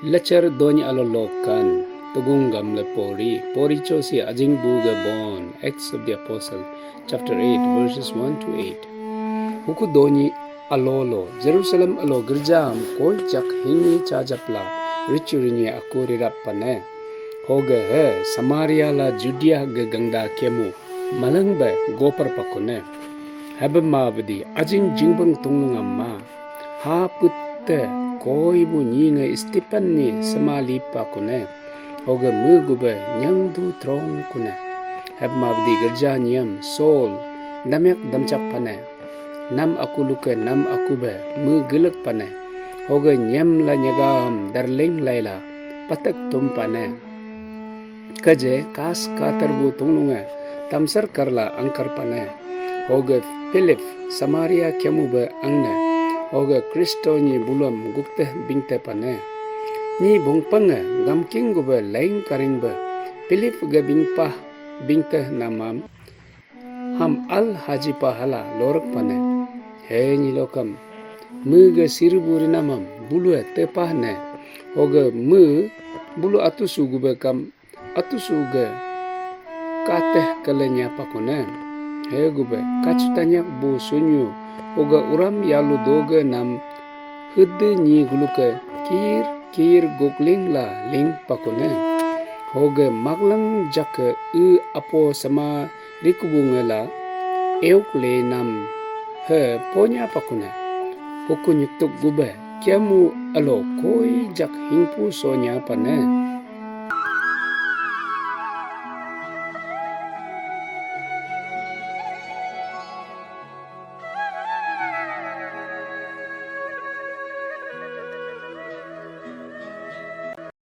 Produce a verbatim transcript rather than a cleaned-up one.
Lechar doni alo lokan, tugung gamle pori, pori chosi ajing buge bon, Acts of the Apostle, chapter eight, verses one to eight. Huku doni alolo, Jerusalem alo gerjam koi jak hingi chajapla, richu rinyi aku rirap pane. Hoge he, Samaria la Judea ge gangda kemu, malang be gopar pakune. Hebe ma bedi, ajing jingbang tunglung amma. Ha putte koi bu nyi nge Stephen ni sema lipa kune. Hoge me gube nyang du trong kune. Hep ma bedi gerja nyem Saul damyak damchak pane. Nam aku luke nam aku be me gelek pane. Hoge nyem la nyegam darling laila patek tum pane. Kaje kas katar bu tunglunge tamsar karla angkar pane. Hoge Philip Samaria kemu be angne. Hoge Kristo ni bulom gukte bingte pane. Ni bungpange gamking gube laing karing be Philip ge bingpah bingte namam ham al haji pahala lorek pane. He ni lokam me ge siribu rinamam bulu tepah ne. Hoge me bulu atusu gube kam atusu ge kateh kele nyapa kune. He gube kachutanyak bu sunyu uga uram yalu doge nam hede nyi guluke kir kir gukling la ling pakune. Hoge maglang jake e apo sama rikubu ngela euk le nam he ponya pakune. Huku nyuktuk gube kiamu alo koi jak hingpu sonya pane.